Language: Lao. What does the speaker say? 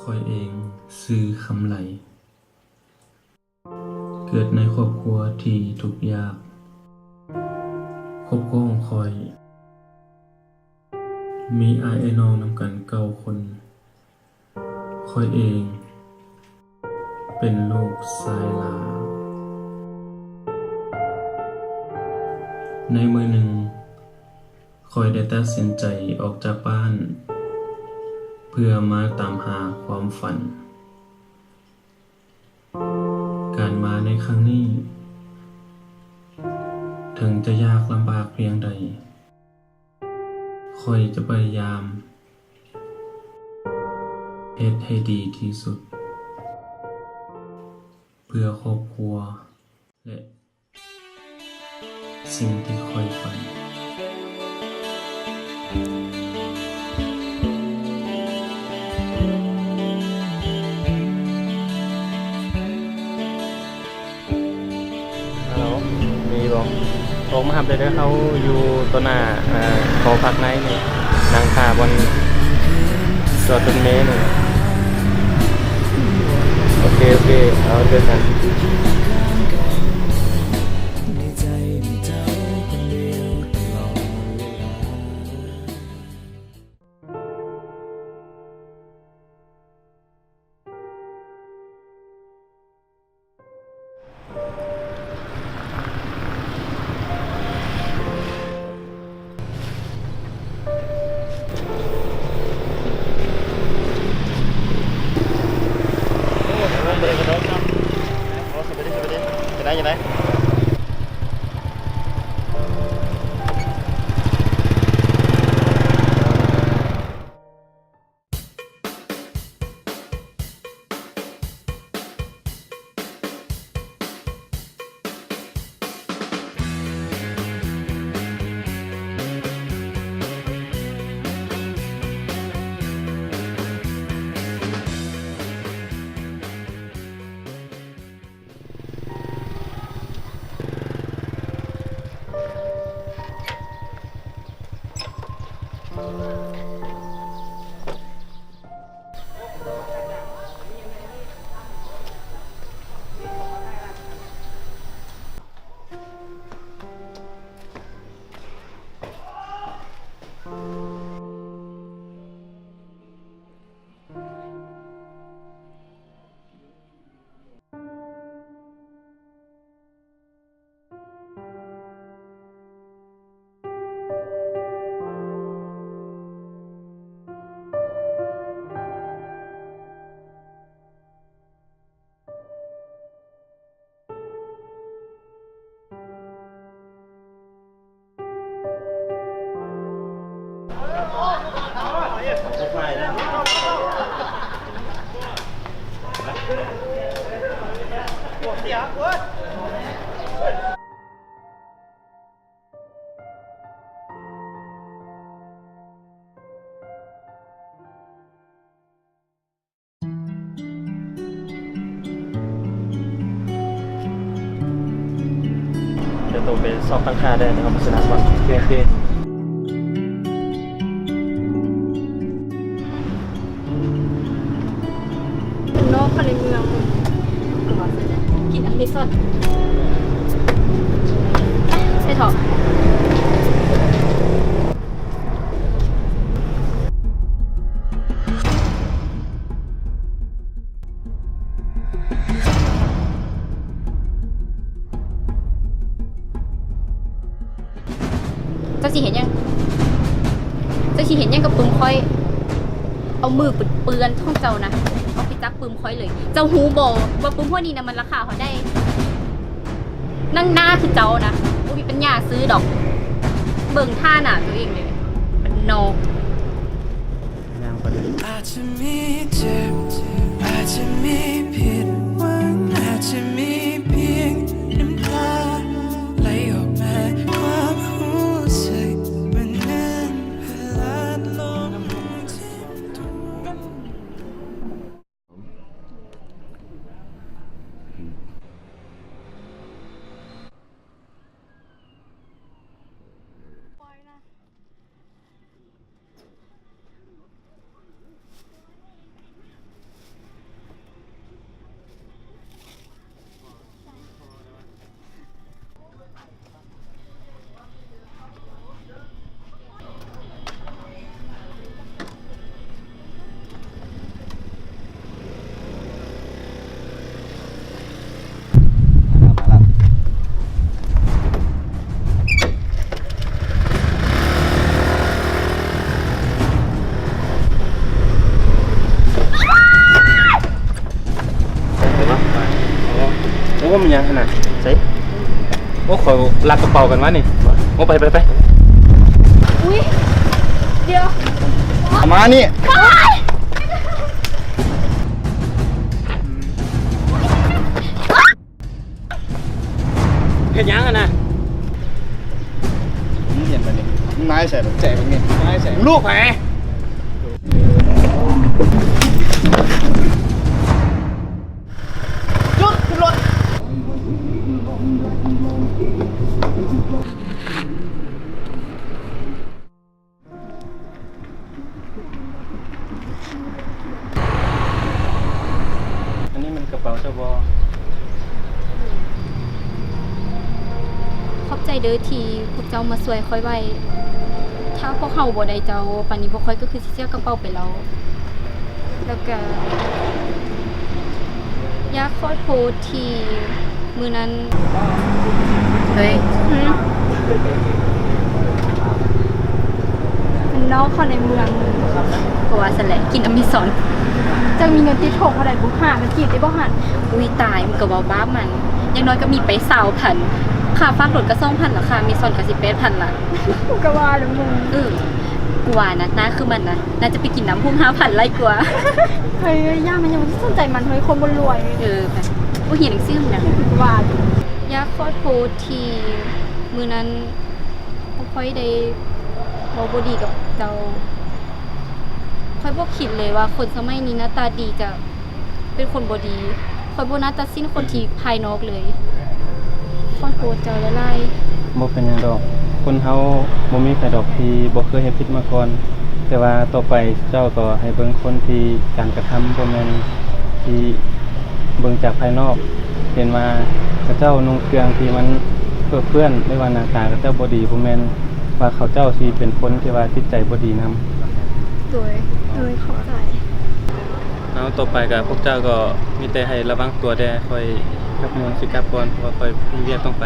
ຂ້ອຍເອງຊື່ຄຳໄຫຼ ເກີດໃນຄອບຄົວທີ່ທຸກຍາກ. ຄອບຄົວຂອງຂ້ອຍມີອ້າຍເອື້ອຍນ້ອງນຳກັນເກົ້າຄົນ. ຂ້ອຍເອງເປັນລູກຊາຍຫຼ້າ. ໃນມື້ໜຶ່ງ ຂ້ອຍໄດ້ຕັດສິນໃຈອອກຈາກບ້ານ ເພື່ອມາຕາມຫາຄວາມຝັນ. ການມາໃນຄັ້ງນີ້ ເຖິງຈະຍາກລຳບາກພຽງໃດ, ຂ້ອຍຈະພະຍາຍາມເຮັດໃຫ້ດີທີ່ສຸດ ເພື່ອຄອບຄົວ ແລະ ສິ່ງທີ່ຂ້ອຍຝັນ. ຮັລໂຫຼ ມີບໍ່? ອອກມາຮັບໄດ້ເດີ ເຮົາຢູ່ຕໍ່ໜ້າ ເອີ່ ຫໍພັກໃນນີ້ ນັ່ງຖ້າບ່ອນຈອດລົດເມນີ້. ໂອເຄ ໂອເຄ ເອົາ ເຈີກັນ. ດຽວໂຕໄປຊອກຕັ້ງຄ່າໄດ້ນະ ເຮົາມາຊະນະກ່ອນ. ໂອເຄ ໂອເຄ. ນອກພາຍໃນເມືອງ ກິນອັນເມຊອນ ໄປເຖາະ. ເຈົ້າຊິເຮັດຫຍັງ? ເຈົ້າຊິເຮັດຫຍັງກັບປຶ້ມຂ້ອຍ? ເອົາມືເປື້ອນໆຂອງເຈົ້ານະ ເອົາໄປຈັບປຶ້ມຂ້ອຍເລີຍ. ເຈົ້າຮູ້ບໍ່ວ່າປຶ້ມພວກນີ້ນະ ມັນລາຄາເທົ່າໃດ? ໜັງໜ້າຄືເຈົ້ານະ ບໍ່ມີປັນຍາຊື້ດອກ. ເບິ່ງທ່າໜ້າຕົວເອງເລີຍ ບ້ານນອກ. ຍ່າງໄປເລີຍ. ອາດຈະມີເຈັບ ອາດຈະມີຜິດຫວັງ ອາດຈະມີພຽງນ້ຳຕາໄຫຼອອກມາ ຄວາມຮູ້ສຶກມັນນັ້ນພະລາດລົງ. ປອຍນະ. ມັນຫຍັງຫັ້ນນະ? ໃສ? ໂອ້ ຂ້ອຍລັກກະເປົາກັນມານີ້. ໂອ້ ໄປ ໄປ ໄປ. ອຸ້ຍ ດຽວ ມານີ້. ເຮັດຫຍັງຫັ້ນນະ? ມຶງເຫັນບໍ່ນີ້? ມັນມາໃສ່ ແຈກເບິ່ງນີ້ ມາໃສ່ ລູກໃຜ? ຈຸດຂຶ້ນລົດ. ອັນນີ້ແມ່ນກະເປົາເຈົ້າບໍ່? ຂອບໃຈເດີທີ່ພວກເຈົ້າມາຊ່ວຍຂ້ອຍໄວ້. ຖ້າພວກເຮົາບໍ່ໄດ້ເຈົ້າ, ປານນີ້ພວກຂ້ອຍກໍຄືຊິເສຍກະເປົາໄປແລ້ວ. ແລ້ວກະຢາກຂໍໂທດທີ່ມື້ນັ້ນ ເຮີ້ຍ ຫືມ? ມັນນອກເຂົ້າໃນເມືອງ. ກໍວ່າຊັ້ນແຫຼະ ກິນອາເມຊອນ. ເຈົ້າມີເງິນຕິດໂທເທົ່າໃດບຸ? ຫ້າພັນກີບໄດ້ບໍ່ຫັ້ນ? ອຸ້ຍຕາຍ ມັນກໍເວົ້າບາບມັນ. ຢ່າງໜ້ອຍກໍມີໄປຊາວພັນ. ຄ່າຝາກລົດກໍສອງພັນລະ, ຄ່າອາເມຊອນກໍສິບແປດພັນລະ. ກູກໍວ່າແລ້ວມຶງ. ເອີ ກູວ່ານະ ໜ້າຄືມັນນະ ໜ້າຈະໄປກິນນ້ຳພຸ້ງຫ້າພັນຫຼາຍກວ່າ. ເຮີ້ຍ ຢ່າ ມັນຍັງບໍ່ໄດ້ສົນໃຈມັນເຮີ້ຍ ຄົນບໍ່ລວຍ. ເອີ ໄປ ບໍ່ຮຽນໜັງສືນຳ. ວ່າ ຢາກຂໍໂທດທີ່ມື້ນັ້ນພວກຂ້ອຍໄດ້ເວົ້າບໍ່ດີກັບເຈົ້າ. ຂ້ອຍບໍ່ຄິດເລີຍວ່າຄົນສະໄໝນີ້ໜ້າຕາດີຈະ ເປັນຄົນບໍ່ດີ. ຂ້ອຍບໍ່ໜ້າຕັດສິນຄົນທີ່ພາຍນອກເລີຍ. ຂໍໂທດເຈົ້າຫຼາຍໆ. ບໍ່ເປັນຫຍັງດອກ. ຄົນເຮົາບໍ່ມີໃຜດອກທີ່ບໍ່ເຄີຍເຮັດຜິດມາກ່ອນ. ແຕ່ວ່າຕໍ່ໄປເຈົ້າກໍໃຫ້ເບິ່ງຄົນທີ່ການກະທຳ, ບໍ່ແມ່ນທີ່ເບິ່ງຈາກພາຍນອກ. ເຫັນວ່າເຂົາເຈົ້ານຸ່ງເຄື່ອງທີ່ມັນເປິເປື້ອນ ຫຼືວ່າໜ້າຕາເຂົາເຈົ້າບໍ່ດີ, ບໍ່ແມ່ນວ່າເຂົາເຈົ້າຊິເປັນຄົນທີ່ວ່າຈິດໃຈບໍ່ດີນຳ. ໂດຍ ໂດຍ ຂອບໃຈ. ເອົາ ຕໍ່ໄປກໍພວກເຈົ້າກໍມີແຕ່ໃຫ້ລະວັງຕົວແດ່. ຂ້ອຍຈັກໂມງຊິກັບກ່ອນ ເພາະວ່າຂ້ອຍມີວຽກຕ້ອງໄປ.